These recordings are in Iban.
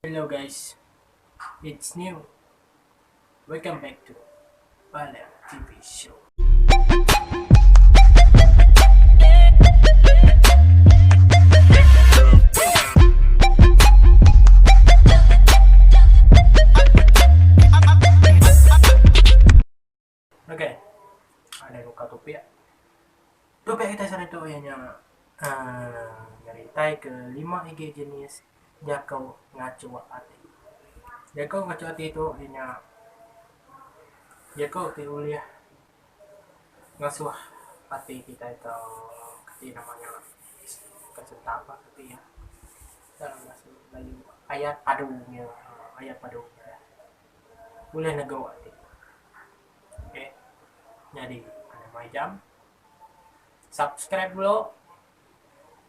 Hello guys, it's new. Welcome back to Balang TV Show. Okay, ada buka topik. Topik kita sehari tu iya nya uhh ngerintai ke lima igi jenis jaku ngachu ati. Jaku ngachu ati tu iya nya jaku ti ulih ngasuh ati kitai tu kati nama nya kesentap ati iya dalam bahasa melayu ayat padu nya ayat padu nya. Ulih negu ati. Ok nyadi anu mai jam subscribe dulu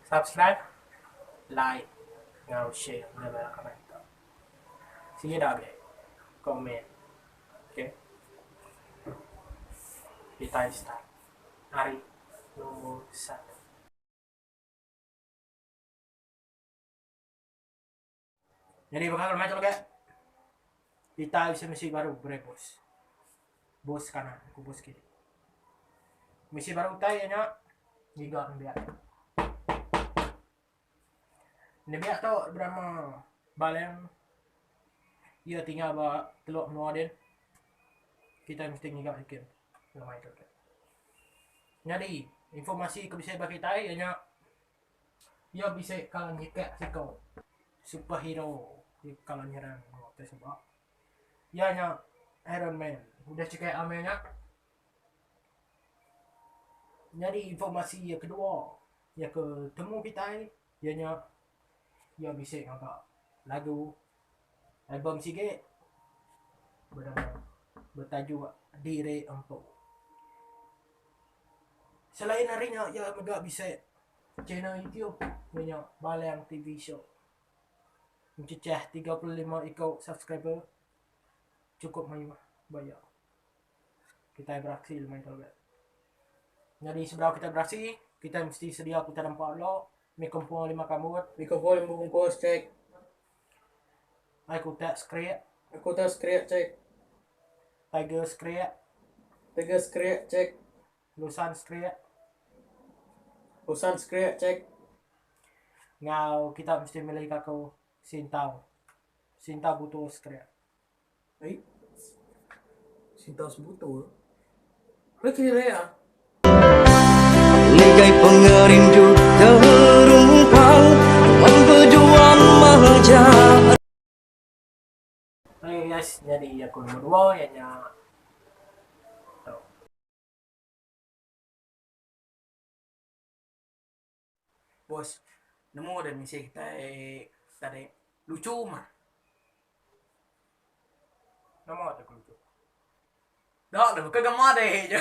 subscribe like enggau share ngagai bala kaban kita. Sigi da agi komen ok kitai start ari nombor satu. Nyadi baka ke lemai tu lagi kitai bisi misi baru beri bos. Bos kanan ku bos kiri. Misi baru utai iya nya ngiga nembiak. Nembiak tu benama Baleng iya tinggal ba teluk menua din. Kitai mesti ngiga ikin lemai tu. Nyadi informasi ke bisi ba kitai iya nya Iya bisi kala nyikak siko superhero ti kala nyerang menua ti suba. Iya nya Iron Man. Udah chikak amai nya. Nyadi informasi iya kedua iya ke temu kitai iya nya iya bisi ngaga lagu album sigi benama betajuk Diri Empu. Selain ari nya iya mega bisi channel YouTube iya nya Balang TV Show. Mencecah 35 iko subscriber chukup mayuh ba iya. Kitai beraksi lemai tu lagi. Nyadi sebedau kitai beraksi, kitai mesti sedia kitai nempa dulu mi kumpul lima kambut. Mi kumpul lima bungkus cek. Ai kutak skrik. Ai kutak skrik cek. Tiger skrik. Tiger skrik cek. Lusan skrik. Lusan skrik cek. Ngau kita mesti milih ka aku sintau. Sintau butul skrik. Ai. Sintau sebutul. Rekire ah. Ninggai pengerindu terumpang Nuan beduan majak Okay guys, nyadi aku nombor dua iya nya tu. Bos, nemu deh misi kitai tadi lucu mah. Nama tu lucu? Dak deh bukan gambar deh je.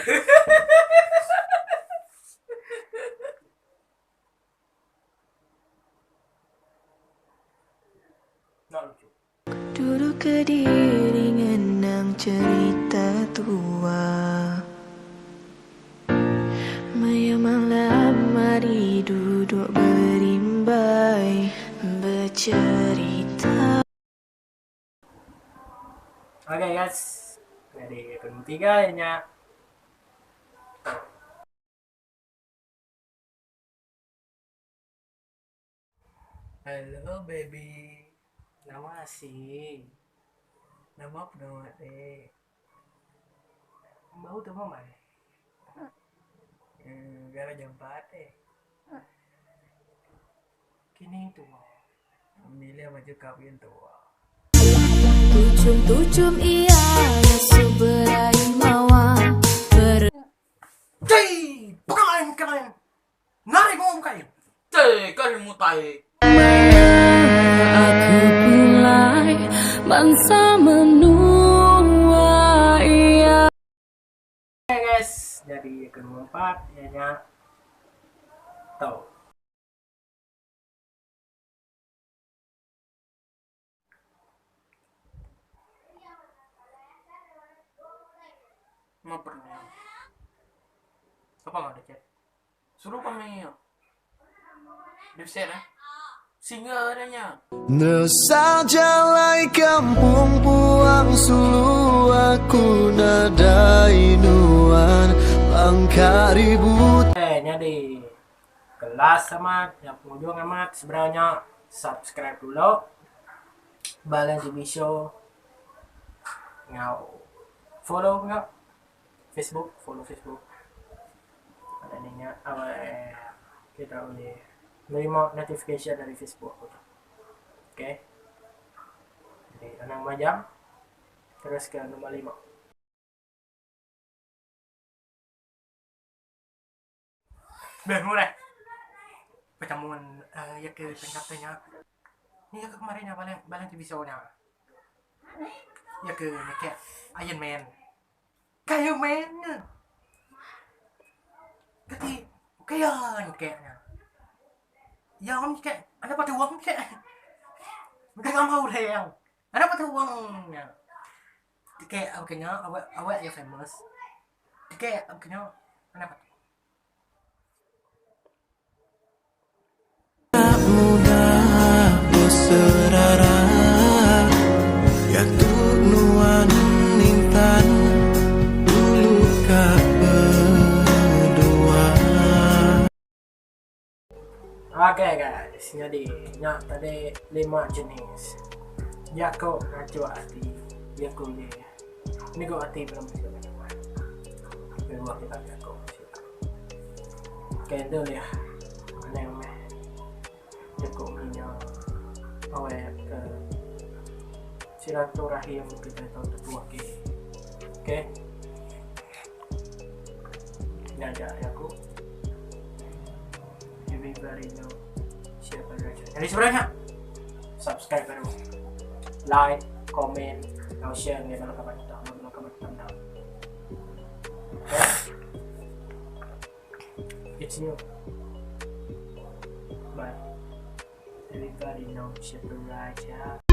Nak lucu. Duduk kediri ngenang cerita tua Maya malam hari duduk berimbai Bercerita Okay guys, jadi ke nombor tiga iya nya tu. Hello baby. Nama asi. Nama pengawa ti. Bau tu meh. Eh, gara jampat eh. Kini tu. Milih baju kahwin tua. Tuchum-tuchum iya Yesus berai mawa ber Cei, bukan kalian. Nari mau bukan. Cei, kan mutai. Aku pulai bangsa menua iya. Okay guys, jadi ke nombor empat iya nya tu. Nama pernah. Apa nggak ada chat? Suruh kami. Di share eh. Singer dah nya. Nesal jalai kampung puang sulu aku nadai nuan pangka ribut. Eh nyadi kelas amat nya pengujung amat sebedau nya subscribe dulu bala TV show enggau follow mega Facebook follow Facebook enda ninga awak kita ulih nerima notification ari Facebook aku tu. Ok jadi anang majam terus ke nombor lima. Beh murah pertemuan uh, ya ke tengkap nya. Ni ke kemarin nya balang balang TV show nya. Ya ke nyekek Iron Man. Kayu Man nya. Kati okay ya nyekek nya. Ya om nyekek anda patut wang nyekek. Bukan ngambau orang. Anda patut wang nya. Tikek au kenya awak awak ya famous. Tikek au kenya anda patut. Mudah beserara Diatu nuan intan Dulu ka bedua. Okay guys, nyadi nya tadi lima jenis jaku ngajuk ati jaku ulih negu ati bala mensia mayuh. Lebuh kita bejaku. Okay enda ulih anang meh jaku nginya awek ke silaturahim kitai tau teguh agi. Okay. Nya aja ari aku. Everybody know siapa raja. Jadi sebenarnya subscribe baru. Like, comment, atau share dengan bala kaban kita, bala kaban kita. Okay. It's new. But everybody knows siapa raja.